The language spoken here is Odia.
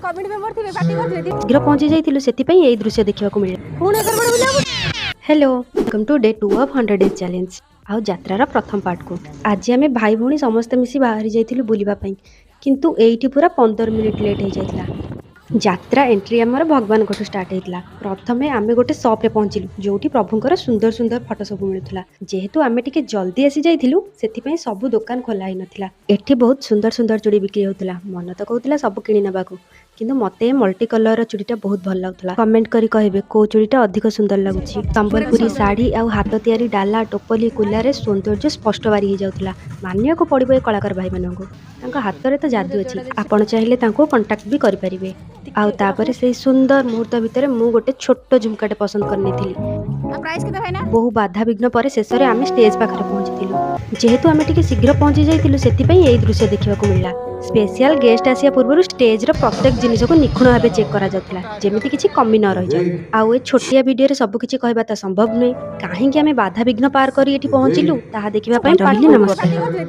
କମିଟି ମେମ୍ବର ଥିବେ, ପାଟି କରୁଥିବେ। ଶୀଘ୍ର ପହଞ୍ଚି ଯାଇଥିଲୁ, ସେଥିପାଇଁ ଏଇ ଦୃଶ୍ୟ ଦେଖିବାକୁ ମିଳିଲା। ପୁଣି ଏକର ପଟେ ବୁଲିବାକୁ। Hello, welcome to day 2 of 100 days challenge ଆଉ ଯାତ୍ରାର ପ୍ରଥମ ପାର୍ଟକୁ। ଆଜି ଆମେ ଭାଇ ଭଉଣୀ ସମସ୍ତେ ମିଶି ବାହାରି ଯାଇଥିଲୁ ବୁଲିବା ପାଇଁ, କିନ୍ତୁ ଏଇଠି ପୁରା 15 ମିନିଟ୍ ଲେଟ୍ ହେଇଯାଇଥିଲା। ଯାତ୍ରା ଏଣ୍ଟ୍ରି ଆମର ଭଗବାନଙ୍କଠୁ ଷ୍ଟାର୍ଟ ହେଇଥିଲା। ପ୍ରଥମେ ଆମେ ଗୋଟେ ସପ୍ରେ ପହଞ୍ଚିଲୁ, ଯୋଉଠି ପ୍ରଭୁଙ୍କର ସୁନ୍ଦର ସୁନ୍ଦର ଫଟୋ ସବୁ ମିଳୁଥିଲା। ଯେହେତୁ ଆମେ ଟିକେ ଜଲ୍ଦି ଆସି ଯାଇଥିଲୁ, ସେଥିପାଇଁ ସବୁ ଦୋକାନ ଖୋଲା ହେଇନଥିଲା। ଏଠି ବହୁତ ସୁନ୍ଦର ସୁନ୍ଦର ଚୁଡ଼ି ବିକ୍ରି ହେଉଥିଲା। ମନ ତ କହୁଥିଲା ସବୁ କିଣି ନେବାକୁ, କିନ୍ତୁ ମୋତେ ଏ ମଲ୍ଟି କଲରର ଚୁଡ଼ିଟା ବହୁତ ଭଲ ଲାଗୁଥିଲା। କମେଣ୍ଟ କରି କହିବେ କୋଉ ଚୁଡ଼ିଟା ଅଧିକ ସୁନ୍ଦର ଲାଗୁଛି। ସମ୍ବଲପୁରୀ ଶାଢ଼ୀ ଆଉ ହାତ ତିଆରି ଡାଲା, ଟୋପଲି, କୁଲାରେ ସୌନ୍ଦର୍ଯ୍ୟ ସ୍ପଷ୍ଟ ବାରି ହେଇଯାଉଥିଲା। ମାନିବାକୁ ପଡ଼ିବ ଏ କଳାକାର ଭାଇମାନଙ୍କୁ, ତାଙ୍କ ହାତରେ ତ ଯାଦୁ ଅଛି। ଆପଣ ଚାହିଁଲେ ତାଙ୍କୁ କଣ୍ଟାକ୍ଟ ବି କରିପାରିବେ। ଆଉ ତାପରେ ସେଇ ସୁନ୍ଦର ମୁହୂର୍ତ୍ତ ଭିତରେ ମୁଁ ଗୋଟେ ଛୋଟ ଝୁମକାଟେ ପସନ୍ଦ କରିନେଇଥିଲି। ଆଉ ପ୍ରାଇସ୍ କେତେ ଭାଇନା? ବହୁ ବାଧାବିଘ୍ନ ପରେ ଶେଷରେ ଆମେ ଷ୍ଟେଜ୍ ପାଖରେ ପହଞ୍ଚିଥିଲୁ। ଯେହେତୁ ଆମେ ଟିକେ ଶୀଘ୍ର ପହଞ୍ଚି ଯାଇଥିଲୁ, ସେଥିପାଇଁ ଏଇ ଦୃଶ୍ୟ ଦେଖିବାକୁ ମିଳିଲା। ସ୍ପେଶିଆଲ ଗେଷ୍ଟ ଆସିବା ପୂର୍ବରୁ ଷ୍ଟେଜ୍ର ପ୍ରତ୍ୟେକ ଜିନିଷକୁ ନିଖୁଣ ଭାବେ ଚେକ୍ କରାଯାଉଥିଲା, ଯେମିତି କିଛି କମି ନ ରହିଯାଏ। ଆଉ ଏ ଛୋଟିଆ ଭିଡ଼ିଓରେ ସବୁ କିଛି କହିବା ତ ସମ୍ଭବ ନୁହେଁ। କାହିଁକି ଆମେ ବାଧାବିଘ୍ନ ପାର କରି ଏଠି ପହଞ୍ଚିଲୁ, ତାହା ଦେଖିବା ପାଇଁ ରହିଲି। ନମସ୍କାର। ପାଟି କରୁଥିବେ।